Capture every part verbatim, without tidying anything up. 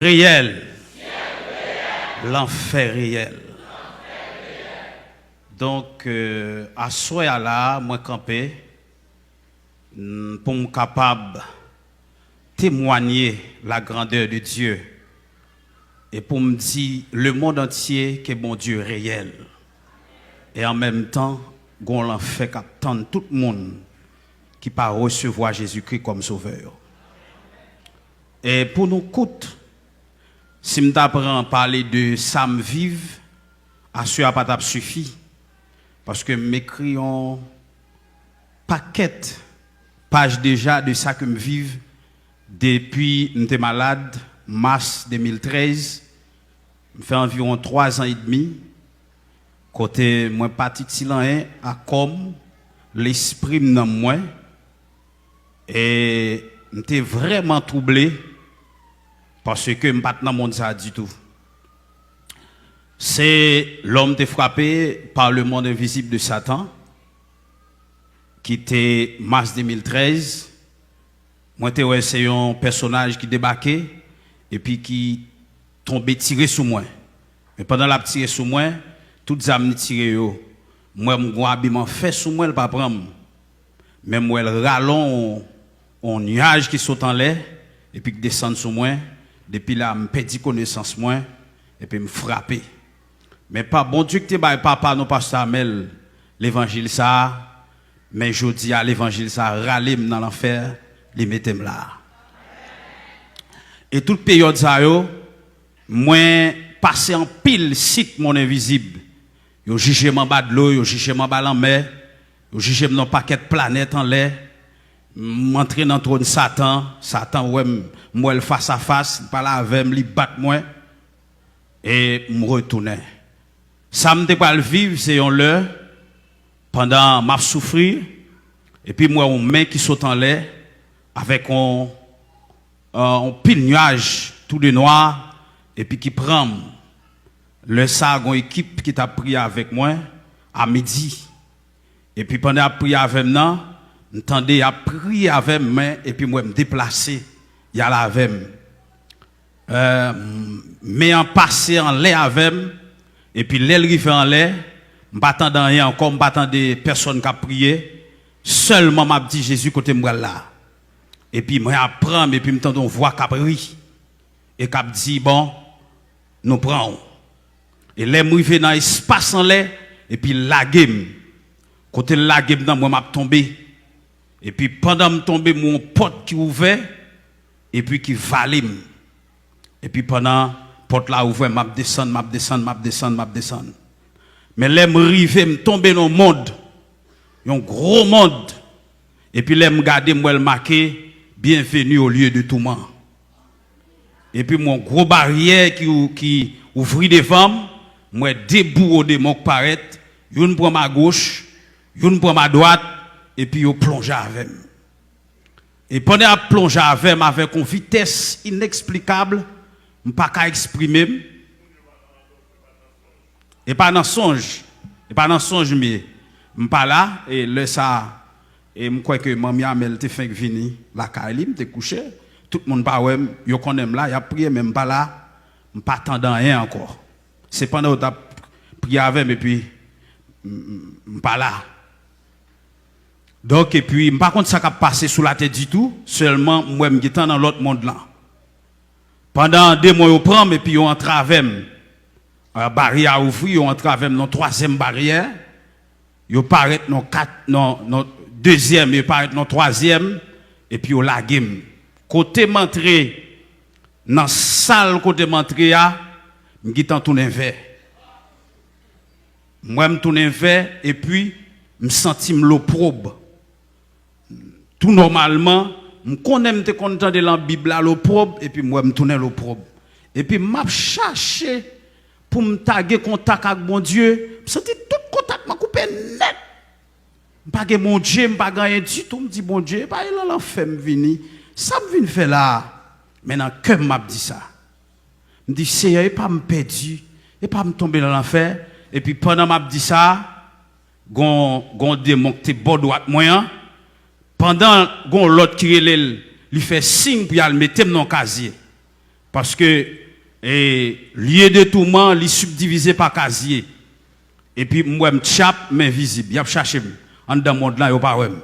Reyèl. Lanfè reyèl. Donk, euh, aswè a la, mwen kanpe, mm, pou m kapab temwanye la grandè de Dye e pou m di le monde entier ke Bondye reyèl. E an menm tan, gon lanfè k ap tann tout moun ki pa resevwa Jezikri kòm Sovè yo. E pou nou kout, si m ta pran pale de sa m viv, aswè a pa t ap sifi, paske m ekri yon pakèt paj deja de sa ke m viv depi m te malad, mas de mil trèz. M fè anviwon twa zan edmi, kote mwen pa t itil anyen a kò m, lespri m, nanm mwen, e m te vrèman twouble, paske m pa t nan mond sa a ditou. Se lè m te frape par le monde invisible de Satan, ki te mas de mil trèz, mwen te wè se yon pèsonaj ki debake epi ki tonbe tire sou mwen. Men pandan l ap tire sou mwen, tout zam li tire yo, m wè m gon abiman fè sou mwen, l pa pran m. Men m wè l rale yon, yon nyaj ki sot anlè, epi k desann sou mwen. Depi la, m pèdi konesans mwen, epi m frape. Men pa Bondye ki te bay papa nou, Pastè Amèl, levanjil sa a, men jodi a, levanjil sa a rale m nan lanfè, li mete m la a. E tout peryòd sa yo, mwen pase anpil sit monn envizib. Yo jije m anba dlo, yo jije m anba lanmè, yo jije m nan yon pakèt planèt anlè. M antre nan twòn Satan, Satan wè m, m wè l fas a fas, li pale avè m, li bat mwen, e m retounen. Sa m te pral viv, se yon lè, pandan m ap soufri, epi m wè yon men ki sot anlè, avèk yon, yon pil nyaj tou de nwa, epi ki pran m. Lè sa a, gon ekip ki t ap priye avèk mwen a midi. Epi pandan y ap priye avè m nan, m tande y ap priye avè m, men, epi m wè m deplase, y al avè m. Eh, men an pase anlè avè m, epi lè l rive anlè, m pa tande anyen ankò, m pa tande pèsonn k ap priye, sèlman m ap di, "Jezi, kote m pral la?" Epi mwen ap pran m, epi m tande yon vwa k ap ri, e k ap di, "Bon, nou pran w." E lè m rive nan espas anlè, epi l lage m. Kote l lage m nan, mwen m ap tonbe. Epi pandan m tonbe, m wè yon pòt ki ouvè, epi ki vale m. Epi pandan pòt la ouvè, m ap desann, m ap desann, m ap desann, m ap desann. Men lè m rive, m tonbe nan yon mond, yon gwo mond. Epi lè m gade, m wè l make, "Bienvenue au lieu de tourment." Epi m wè yon gwo baryè ki, ki ouvri devan m, m wè de bouwo demon k parèt, youn pran m agoch, youn pran m adwat, epi yo plonje avè m. E pandan y ap plonje avè m avèk yon vitès ineksplikab, m pa ka eksprime m. E pa nan sonj, e pa nan sonj m ye. M pa la, e lè sa a, e m kwè ke manmi Amèl te fenk vini lakay li, m te kouche. Tout moun pa wè m, yo konnen m la, y ap priye, men m pa la, m pa tande anyen ankò. Se pandan yo t ap priye avè m, epi m, m, m pa la. Donk, epi, m pa konn sa k ap pase sou latè ditou, sèlman m wè m gentan nan lòt mond lan. Pandan demon yo pran m epi yo antre avè m, a, baryè a ouvri, yo antre avè m nan twazyèm baryè, yo parèt nan kat, nan, nan dezyèm, yo parèt nan twazyèm, epi yo lage m. Kote m antre, nan sal kote m antre a, m gentan tounen vè. M wè m tounen vè, epi m santi m lopwòb. Tou nòmalman, m konnen m te konn tande nan Bib la lopwòb, epi m wè m tounen lopwòb. Epi m ap chache pou m ta gen kontak ak Bondye, m santi tout kontak mwen koupe nèt. M pa gen Bondye, m pa gen anyen ditou. M di, "Bondye, e pa e nan lanfè m vini? Sa m vin fè la a?" Men nan kè m, m ap di sa. M di, "Seyè, e pa m pèdi, e pa m tonbe nan lanfè?" Epi pandan m ap di sa, gon, gon demon ki te bò dwat mwen an, pandan gon lòt ki rele l, li fè siy pou y al mete m nan yon kazye. Paske, e, lye de touman, li sibdivize pa kazye. Epi m wè m tchap, men vizib. Y ap chache m. Anndan mond lan, yo pa wè m.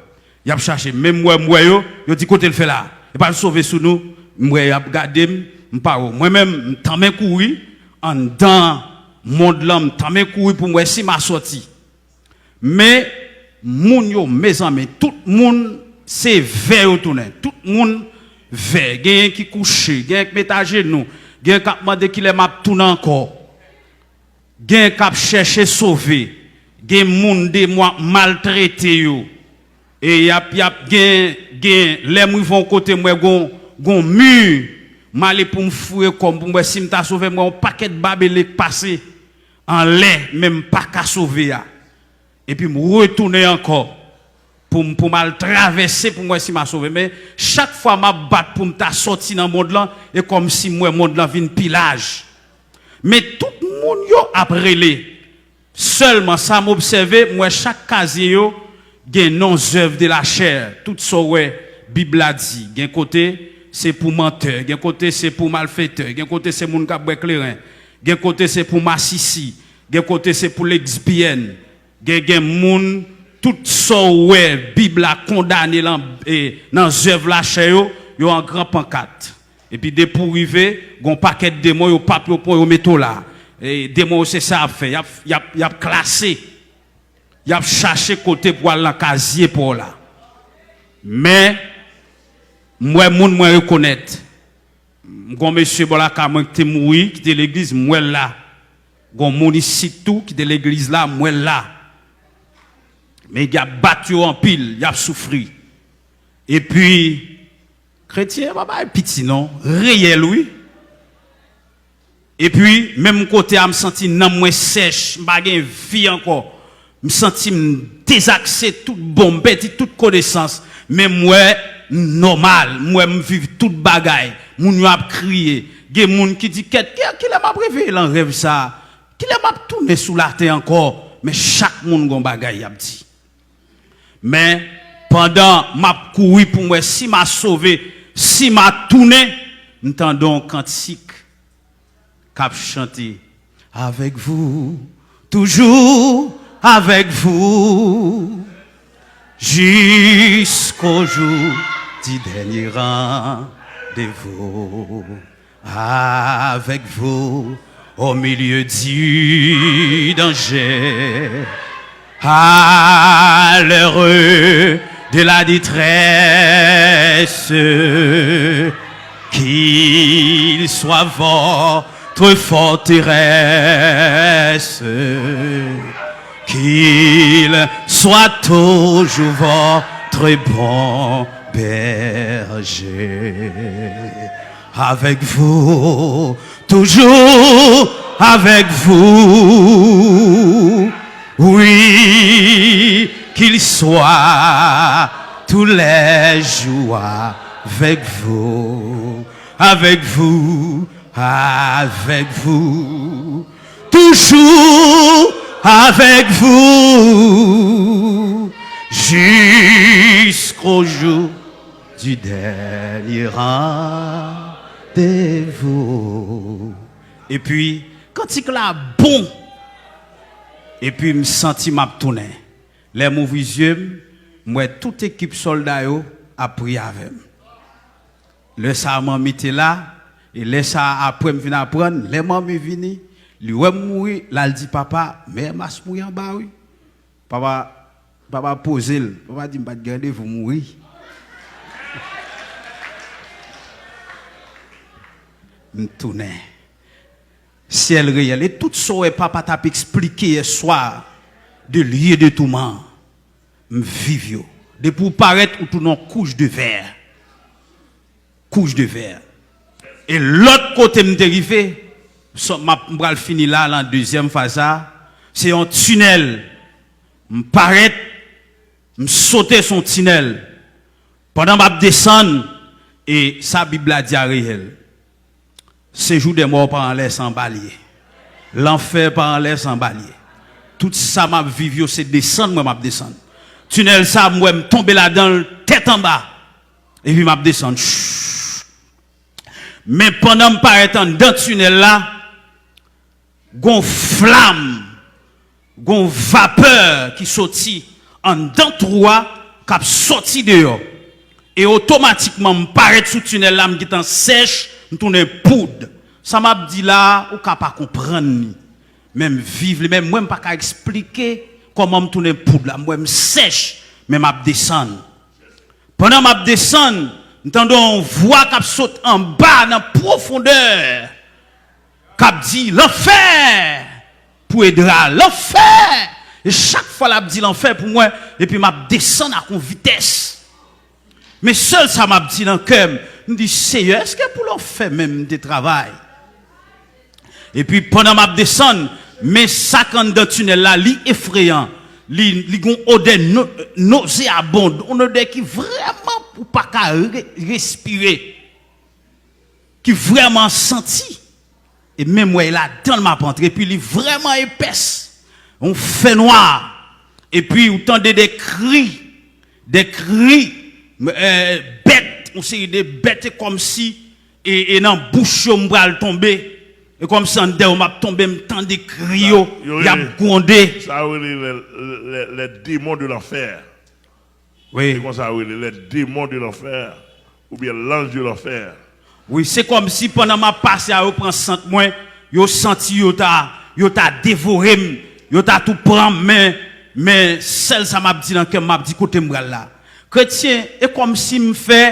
Y ap chache m. Men m wè, m wè yo, yo di, "Kote l fè la?" Epa l sove sou nou. M wè y ap gade m, m pa wè. Mwen menm, m tanmen kouri. Anndan mond lan, m tanmen kouri pou m wè si m a sòti. Men, moun yo, mezanmi, tout moun, se vè yo tounen. Tout moun, vè. Genyen ki kouche, genyen ki met ajenou, genyen k ap mande kilè m ap tounen ankò. Gen k ap chèche sove. Gen moun demon ap maltrete yo. E y ap, y ap gen, gen, lè m rive yon kote, m wè gon, gon mi. M ale pou m foure kò m, pou m wè si m ta sove, m wè yon pakèt babele k pase anlè, men m pa ka sove a. Epi m retounen ankò pou m, pou m al travèse pou m wè si m a sove. Men chak fwa m ap bat pou m ta sòti nan mond lan, e kòmsi m wè mond lan vin pi laj. Men tout moun yo ap rele. Sèlman sa m obsève, m wè chak kazye yo gen non zèv de la chè. Tout sa w wè Bib la di. Gen kote se pou mantè, gen kote se pou malfetè, gen kote se moun k ap bwè kleren, gen kote se pou masisi, gen kote se pou lesbyèn. Gen, gen moun, tout sa w wè Bib la kondane lan, e, nan zèv lachè yo, yo an gran pankat. Epi depi w rive, gon pakèt demon, yo p ap yo pran, yo mete w la. E, demon yo se sa y ap fè, y ap, y ap, y ap klase. Y ap chache kote pou al nan kazye pa w la. Men, m wè moun mwen rekonèt. M gon mesye bò lakay mwen ki te mouri, ki te legliz, m wè l la. Gon moun isit tou ki te legliz la, m wè l la. Men y ap bat yo anpil, y ap soufri. Epi, kretyen pa bagay piti non, reyèl wi. Epi, menm kote a, m santi nanm mwen sèch, m pa gen vi ankò. M santi m dezakse tout bon, m pèdi tout konesans. Men m wè m nòmal, m wè m viv tout bagay. Moun yo ap kriye. Gen moun ki di, "Kèt, ki, kilè m ap reveye lan rèv sa a? Kilè m ap tounen sou latè ankò?" Men chak moun gon bagay y ap di. Men, pandan m ap kouri pou m wè si m a sove, si m a tounen, m tande yon kantik k ap chante. Avec vous, toujours avec vous, jusqu'au jour du dernier rendez-vous. Avec vous, au milieu du danger, à l'heure de la détresse, qu'il soit votre forteresse, qu'il soit toujours votre bon berger. Avec vous, toujours avec vous. Oui, qu'il soit tous les jours avec vous, avec vous, avec vous, toujours avec vous, jusqu'au jour du dernier rendez-vous. Epi, kantik la bon. Epi, m santi m ap tounen. Lè m ouvri zye m, m wè tout ekip sòlda yo ap priye avè m. Lè sa a, manmi te la, e lè sa a, apre m vin aprann, lè manmi vini, li wè m mouri, l al di papa, "Mè Mas mouri anba, wi." Papa, papa poze l. Papa di, "M pa t gen randevou mouri." M tounen. Syèl reyèl. E tout sa w wè papa t ap eksplike yè swa de lye de touman, m viv yo. Depi w parèt, ou tounen yon kouch de vè. Kouch de vè. E lòt kote m te rive, m ap, m pral fini la, lan dezyèm faz sa, se yon tinèl. M parèt, m sote sou yon tinèl. Pandan m ap desann, e sa Bib la di a reyèl. Sejou dè mò pa anlè, se anba l ye. Lanfè pa anlè, se anba l ye. Tout sa m ap viv yo, se desann mwen m ap desann. Tinèl sa, m wè m tonbe ladan l, tèt anba. Epi m ap desann. Chut. Men pandan m parèt anndan tinèl la, gon flam, gon vapè ki soti anndan twou a k ap sòti deyò. E otomatikman, m parèt sou tinèl la, m gentan sèch, m tounen poud. Sa m ap di la a, ou ka pa konprann li. Men m viv li, men mwen m pa ka eksplike kòman m tounen poud la. M wè m sèch, men m ap desann. Pandan m ap desann, m tande yon vwa k ap sot anba nan pwofondè, k ap di, "Lanfè pou Edra, lanfè!" E chak fwa l ap di, "Lanfè pou mwen," epi m ap desann ak yon vitès. Men sèl sa m ap di nan kè m, m di, "Seyè, èske pou lanfè menm m te travay?" Epi pandan m ap desann, men sa k anndan tinèl la, li efreyan. Li, li gon odè no-, nozeyabond, yon odè ki vrèman ou pa ka re-, respire, ki vrèman santi. E menm wè ladan l m ap antre, epi li vrèman epès, yon fènwa. Epi ou tande de kri, de kri, eh, bèt, yon seri de bèt, e kòmsi e, e nan bouch yo m pral tonbe. E kòmsi anndan yo m ap tonbe, m tande kri yo, y ap gwonde. Sa yo rele les, les, les démons de l'enfer. Wi. Se konsa yo rele, les démons de l'enfer, oubyen l'ange de l'enfer. Wi, se kòmsi pandan m ap pase a, yo pran sant mwen, yo santi yo ta, yo ta devore m, yo ta tou pran m, men, men sèl sa m ap di nan kè m, m ap di kote m pral la. Kretyen, e kòmsi m fè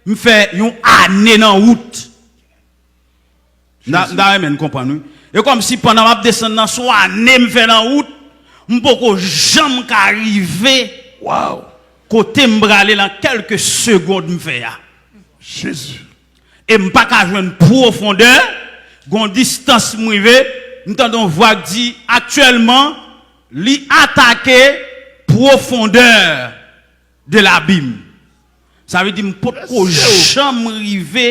M fè yon ane nan wout. M ta, m ta renmen n konprann, wi. E kòmsi pandan m ap desann nan, se yon ane m fè nan wout, m poko janm ka rive kote m prale nan kèlke segonn m fè a. Jezi. E m pa ka jwenn pwofondè, gon distans m rive, m tande yon vwa k di, aktyèlman, li atake pwofondè de labim. Sa vle di m potko janm rive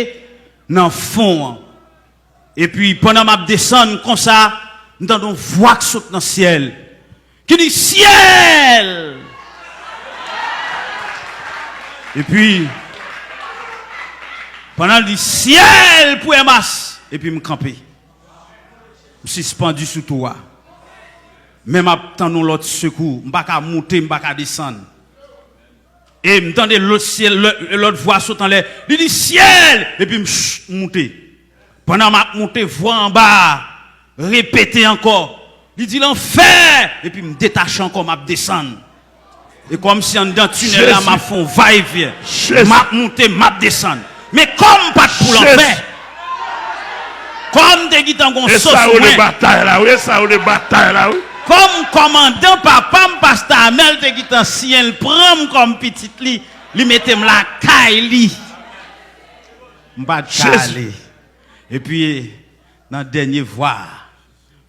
nan fon an. Epi pandan m ap desann konsa, m tande yon vwa k sot nan syèl ki di, "Syèl!" Epi pandan l di, "Syèl pou Emas!" Epi m kanpe. M sispann sou tou a. Men m ap tann yon lòt sekou. M pa ka moute, m pa ka desann. E m tande lòt syèl, lò-, lòt vwa sot anlè. Li di, "Syèl!" Epi m ch-, moute. Pandan m ap moute, vwa anba a repete ankò. Li di, "Lanfè!" Epi m detache ankò, m ap desann. E kòmsi anndan tinèl la, m ap fè yon va e vyen. M ap moute, m ap desann. Men kòm m pa t pou lanfè, kòm te gentan gon sou mwen, e sa yo le batay la, wi, e sa yo le batay la, wi. Kòm kòmandan papa m, pastè Amèl, te gentan siyen l pran m kòm pitit li, li mete m lakay li. M pa t ka ale. Epi, nan dènye vwa,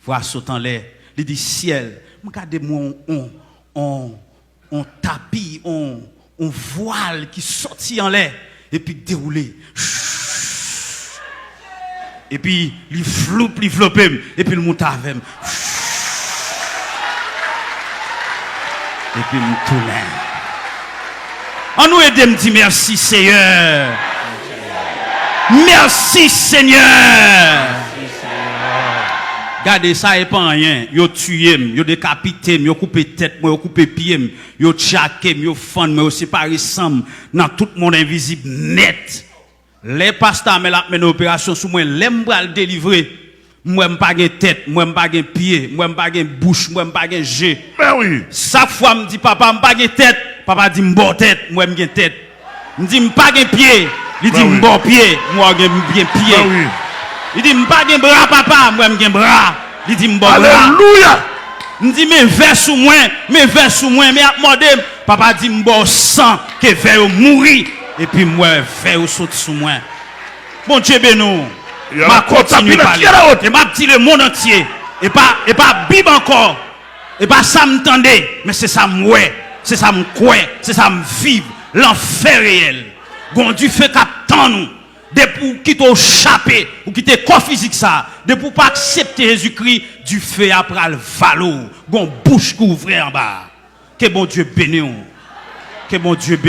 vwa sot anlè, li di, "Syèl, m gade m wè on, on, on, on tapi, on, on vwal ki sòti anlè, epi k dewoule." Epi li floup, li vlope m, epi l moute avè m. Epi m tounen. Ann nou ede m di, "Mèsi, Seyè." Mèsi, Senyè. Gade, sa e pa anyen. Yo tiye m, yo dekapite m, yo koupe tèt mwen, yo koupe pye m, yo tchake m, yo fann mwen, yo separe san m nan tout mond envizib nèt. Lè pastè Amèl ap mennen operasyon sou mwen, lè m pral delivre, m wè m pa gen tèt, m wè m pa gen pye, m wè m pa gen bouch, m wè m pa gen je. Men wi. Chak fwa m di, "Papa, m pa gen tèt," papa di, "M ba w tèt," m wè m gen tèt. M di, "M pa gen pye," li di, "M ba w pye," m wè w gen, m gen pye. Men wi. Li di, "M pa gen bra, papa," m wè m gen bra, li di, "M ba w bra." Alelouya! M di, "Men vè sou mwen, men vè sou mwen," men y ap mòde m. Papa di, "M ba w san, ke vè yo mouri," epi m wè vè yo sot sou mwen. Bondye beni w. M a kontinye pale. E m ap di lemonn antye. E pa, e pa Bib ankò. E pa sa m tande, men se sa m wè, se sa m kwè, se sa m viv. Lanfè reyèl. Gon dife k ap tann ou. Depi w kite w chape, ou kite kò fizik sa. Depi w pa aksepte Jezikri, dife a pral vale w. Gon bouch ki ouvri anba a. Ke Bondye beni w. Ke Bondye beni w.